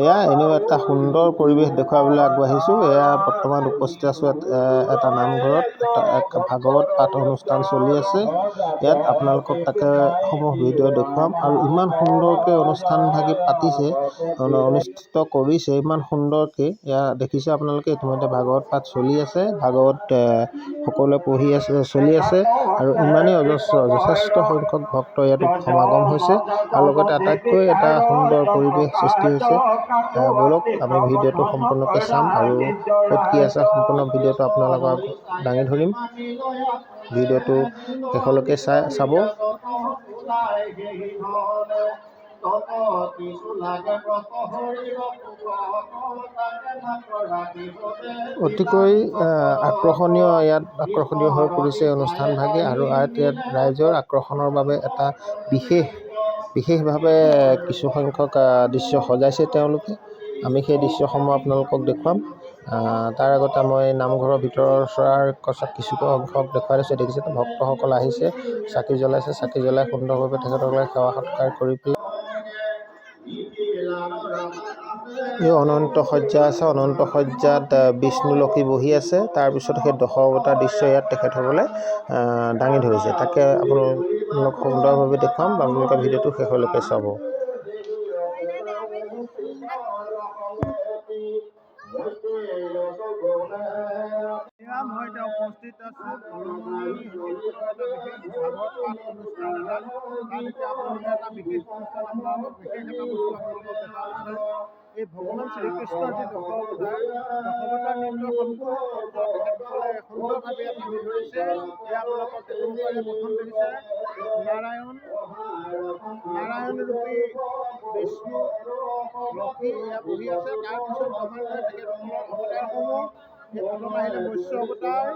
এয়া এনেও এটা সুন্দৰ পৰিৱেশ দেখুৱাবলৈ আগবাঢ়িছোঁ। এয়া বৰ্তমান উপস্থিত আছোঁ এটা নামঘৰত, এটা ভাগৱত পাঠ অনুষ্ঠান চলি আছে। ইয়াত আপোনালোকক তাকে সমূহ ভিডিঅ' দেখুৱাম। আৰু ইমান সুন্দৰকৈ অনুষ্ঠানভাগি পাতিছে, অনুষ্ঠিত কৰিছে ইমান সুন্দৰকৈ। এয়া দেখিছে আপোনালোকে, ইতিমধ্যে ভাগৱত পাঠ চলি আছে। ভাগৱত সকলোৱে পঢ়ি আছে, চলি আছে। আৰু ইমানেই অজস্ৰ যথেষ্ট সংখ্যক ভক্ত ইয়াত সমাগম হৈছে আৰু লগতে আটাইতকৈ এটা সুন্দৰ পৰিৱেশ সৃষ্টি হৈছে। ব'লক, আমি ভিডিঅ'টো সম্পূৰ্ণকৈ চাম আৰু ক'ত কি আছে সম্পূৰ্ণ ভিডিঅ'টো আপোনালোকক দাঙি ধৰিম। ভিডিঅ'টো শেষলৈকে চাই চাব। অতিকৈ আকৰ্ষণীয়, ইয়াত আকৰ্ষণীয় হৈ পৰিছে অনুষ্ঠানভাগি। আৰু ইয়াত ৰাইজৰ আকৰ্ষণৰ বাবে এটা বিশেষভাৱে কিছু সংখ্যক দৃশ্য সজাইছে তেওঁলোকে। আমি সেই দৃশ্যসমূহ আপোনালোকক দেখুৱাম। তাৰ আগতে মই নামঘৰৰ ভিতৰৰ চৰাৰ কিছু অংশক দেখুৱাই দিছোঁ। দেখিছে, ভক্তসকল আহিছে, চাকি জ্বলাইছে। চাকি জ্বলাই সুন্দৰভাৱে তেখেতসকলে সেৱা সৎকাৰ কৰি পেলাই এই অনন্ত শয্যা আছে। অনন্ত শয্যাত বিষ্ণু লক্ষ্মী বহি আছে। তাৰপিছত সেই দশ অৱতাৰ দৃশ্য ইয়াত তেখেতসকলে দাঙি ধৰিছে। তাকে আপোনালোক সুন্দৰভাৱে দেখুৱাম, আপোনালোকে ভিডিঅ'টো শেষলৈকে চাব। মই এতিয়া উপস্থিত আছোঁ বিশেষ ভাগৱত পাঠ অনুষ্ঠান এটাত। তাত এতিয়া আপোনালোকে এটা বিশেষ অনুষ্ঠান, আপোনালোকক বিশেষ এটা বস্তু আপোনালোকক দেখাব। এই ভগৱান শ্ৰীকৃষ্ণৰ যি দশ অৱতাৰ, দশ অৱতাৰ নৃত্য সম্পূৰ্ণ তেখেতসকলে সুন্দৰভাৱে ইয়াত দাঙি ধৰিছে। এয়া আপোনালোকক দেখিব পাৰে। প্ৰথম দেখিছে নাৰায়ণ, নাৰায়ণ ৰূপী বিষ্ণু লক্ষ্মী এয়া বহি আছে। তাৰপিছত ক্ৰমান্বয়ে তেখেতসকলৰ অৱতাৰসমূহ, এই প্ৰথম আহিলে মৎস্য অৱতাৰ,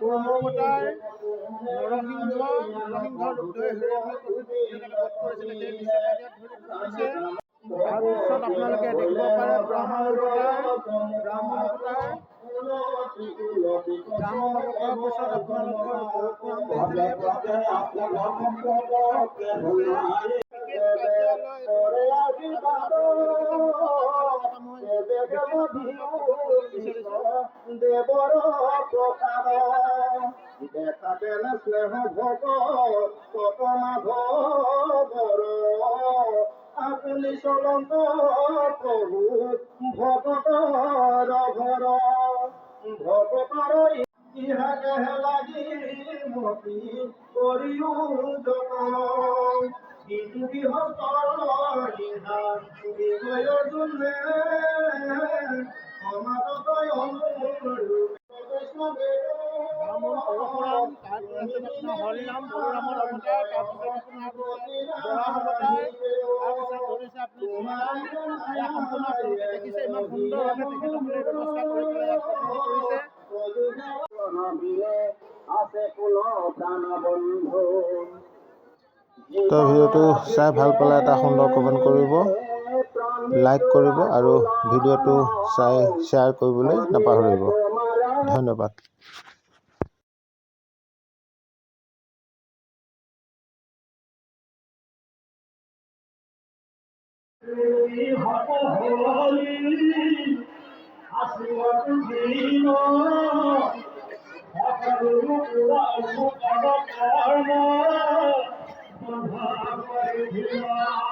কুৰ্ম অৱতাৰ, নৰসিংহ, নৰসিংহ ৰূপ ধৰি হিৰণ্যকশিপুক বধ কৰিছিলে, সেই দৃশ্যপাত ইয়াত ধৰি কৰিছে। তাৰপিছত আপোনালোকে দেখিব পাৰে ব্ৰাহ্মণ অৱতাৰ, ব্ৰাহ্মণ অৱতাৰ। ব্ৰাহ্মণ অৱতাৰৰ পিছত আপোনালোকৰ পৰশুৰাম দেখিছে। বিশেষ কাৰ্যালয় দেৱৰ প্ৰসাদ দেখা তেনে স্নেহ ভকত মাধৱৰ, আপুনি চলন্ত প্ৰভু ভকতৰ ঘৰ। ভকতৰ ইহাকে লাগি মতি কৰিও যতন, কিন্তু গৃহস্থৰ ইহা বিজয় যোনে সমাজত অনুৰূপে। ব্ৰাহ্মণ পৰশুৰাম, তাৰপিছত আপোনাৰ হৰিৰাম, বলৰামৰ অৱতাৰ, তাৰপিছত আপোনাৰ বৰাহ অৱতাৰ, তাৰপিছত ধৰিছে আপুনি শ্ৰীৰাম। এয়া সম্পূৰ্ণ আপোনালোকে দেখিছে, ইমান সুন্দৰভাৱে তেখেতসকলে ব্যৱস্থা কৰি পেলাই ইয়াত কৰিছে। আছে কুল প্ৰাণ বন্ধু। তো ভিডিঅ'টো চাই ভাল পালে এটা সুন্দৰ কমেণ্ট কৰিব, লাইক কৰিব আৰু ভিডিঅ'টো চাই শ্বেয়াৰ কৰিবলৈ নাপাহৰিব। ধন্যবাদ। কৰ্ম।